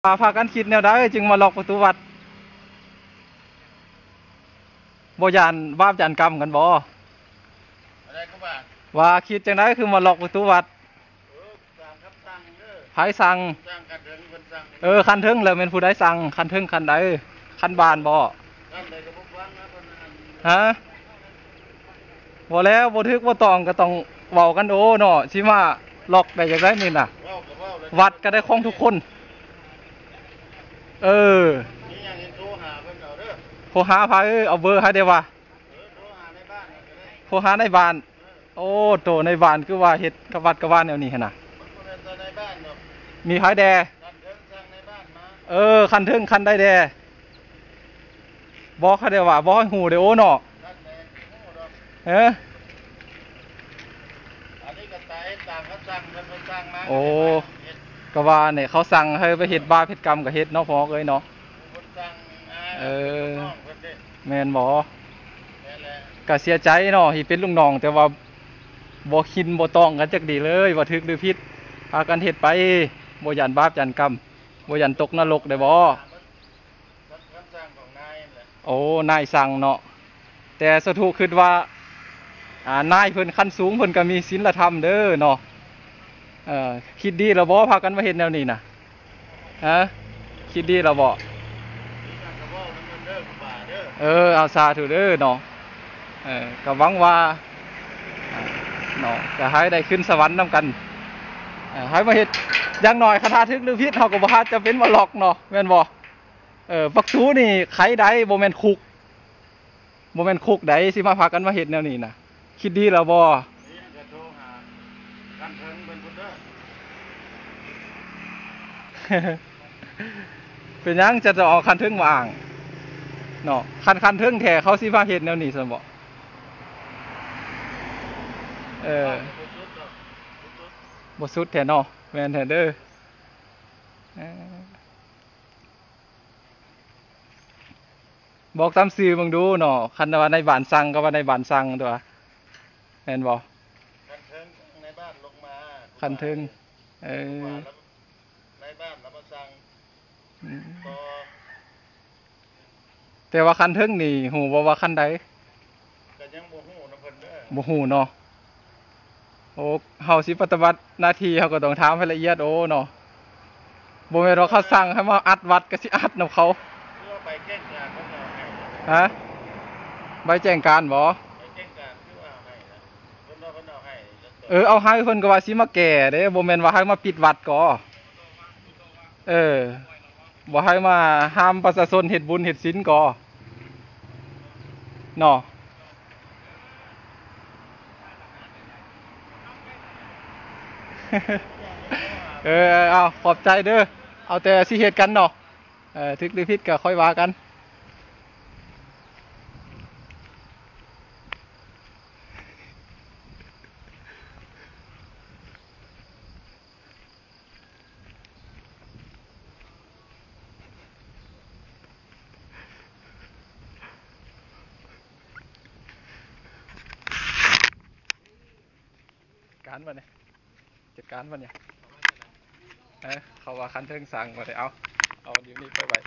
ວ່າພາກັນຄິດແນວໃດຈຶ່ງມາລັອກປະຕູວັດ? ບໍ່ຢ້ານບາບຢ້ານກຳກັນບໍ່? ວ່າຄິດຈັ່ງໃດຄືມາລັອກປະຕູວັດ? ເອີ ສັ່ງ ໃຜສັ່ງ? ເອີ ຂັ້ນເທິງແລ້ວແມ່ນຜູ້ໃດສັ່ງ? ຂັ້ນເທິງຂັ້ນໃດ? ຂັ້ນບ້ານບໍ່? ຮະ? ບໍ່ແລ້ວ ບໍ່ຖືກບໍ່ຕ້ອງກໍຕ້ອງເວົ້າກັນໂອເນາະ ຊິມາລັອກໄດ້ຈັ່ງໃດນີ້ນະ? ວັດກໍໄດ້ຂອງທຸກຄົນ. ເອີ ໂທຫາໃຜ? ເອົາເບີໃຫ້ແດ່ວະ. ໂທຫານາຍບ້ານ. ໂອ້ ໂຕນາຍບ້ານຄືວ່າເຮັດກະວັດກະວາແນວນີ້ຫັ້ນນະ? ມີໃຜແດ່? ເອີ ຂັ້ນເທິງຂັ້ນໃດແດ່? ບອກເຂົາແດ່ວ່າ ບອກໃຫ້ຮູ້ແດ່ໂອເນາະ. ເອີ ອັນນີ້ກໍຕາຍ ເຮັດຕາມເຂົາສັ່ງ ເພິ່ນ ເພິ່ນສັ່ງມາ. ໂອ້ ກໍວ່າແຫຼະ ເຂົາສັ່ງໃຫ້ໄປເຮັດບາບເຮັດກຳກໍເຮັດເນາະ ພໍ່ເອີຍເນາະ. ເອີ ແມ່ນບໍ່? ກໍເສຍໃຈເນາະ ທີ່ເປັນລູກນ້ອງ ແຕ່ວ່າບໍ່ຄິນບໍ່ຕ້ອງກັນຈັກດີເລີຍ ວ່າຖືກຫຼືຜິດ ພາກັນເຮັດໄປ ບໍ່ຢ້ານບາບຢ້ານກຳ ບໍ່ຢ້ານຕົກນະລົກໄດ້ບໍ່? ໂອ້ ນາຍສັ່ງເນາະ ແຕ່ສາທຸຄິດວ່າ ອ່າ ນາຍເພິ່ນຂັ້ນສູງ ເພິ່ນກໍມີສິນລະທຳເດີເນາະ. ເອີ ຄິດດີແລ້ວບໍ່ ພາກັນມາເຮັດແນວນີ້ນະ? ຮະ? ຄິດດີແລ້ວບໍ່? ເອີ ເອົາ ສາທຸເດີເນາະ. ເອີ ກໍຫວັງວ່າ ເນາະ ກໍໃຫ້ໄດ້ຂຶ້ນສະຫວັນນຳກັນ. ເອີ ໃຫ້ມາເຮັດ ຢ່າງໜ້ອຍຄັນຖ້າຖືກຫຼືຜິດ ເຮົາກໍບໍ່ຫາຈະເປັນມາລັອກເນາະ ແມ່ນບໍ່? ເອີ ບັກສູນີ້ໄຂໄດ້ ບໍ່ແມ່ນຄຸກ ບໍ່ແມ່ນຄຸກໃດ ຊິມາພາກັນມາເຮັດແນວນີ້ນະ. ຄິດດີແລ້ວບໍ່? ນີ້ກໍໂທຫາຂັ້ນເທິງເພິ່ນພຸ້ນເດີ. ເປັນຫຍັງຈະຕ້ອງເອົາຂັ້ນເທິງມາອ້າງເນາະ? ຄັນຂັ້ນເທິງແທ້ ເຂົາຊິມາເຮັດແນວນີ້ຊັ້ນບໍ? ເອີ ບໍ່ສຸດດອກ ບໍ່ສຸດ ບໍ່ສຸດແທ້ເນາະ. ແມ່ນແທ້ເດີ. ເອີ ບອກຕາມຊື່ເບິ່ງດູເນາະ ຄັນວ່ານາຍບ້ານສັ່ງກໍວ່ານາຍບ້ານສັ່ງຕົວະ ແມ່ນບໍ່? ຂັ້ນເທິງນາຍບ້ານລົງມາ ຂັ້ນເທິງ ເອີ ນາຍບ້ານລະມາສັ່ງ ອືມ ແຕ່ວ່າຂັ້ນເທິງນີ້ຮູ້ບໍ່ວ່າຂັ້ນໃດ? ກໍຍັງບໍ່ຮູ້ນຳເພິ່ນເດີ ບໍ່ຮູ້ເນາະ. ໂອ້ ເຮົາຊິປະຕິບັດໜ້າທີ່ ເຮົາກໍຕ້ອງຖາມໃຫ້ລະອຽດໂອເນາະ. ບໍ່ແມ່ນວ່າເຂົາສັ່ງໃຫ້ມາອັດວັດກໍຊິອັດນຳເຂົາ. ຄືວ່າໃບແຈ້ງການເພິ່ນເອົາໃຫ້ ຮະ? ໃບແຈ້ງການບໍ? ໃບແຈ້ງການຄືວ່າເອົາໃຫ້ນະ ເພິ່ນວ່າເພິ່ນເອົາໃຫ້. ເອີ ເອົາໃຫ້ເພິ່ນກໍວ່າຊິມາແກ້ເດ້ ບໍ່ແມ່ນວ່າໃຫ້ມາປິດວັດກໍ. ເອີ ບໍ່ໃຫ້ມາຫ້າມປະຊາຊົນເຮັດບຸນເຮັດສິນກໍເນາະ. ເອີ ເອົາ ຂອບໃຈເດີ. ເອົາແຕ່ຊິເຮັດກັນເນາະ. ເອີ ຖືກຫຼືຜິດກໍຄ່ອຍວ່າກັນ. ການບັດນີ້ ຈັດການບັດນີ້. ເອີ ເຂົາວ່າຄັນເທິງສັ່ງບັດນີ້ ເອົາ ເອົາດຽວນີ້ໄປໄວ້.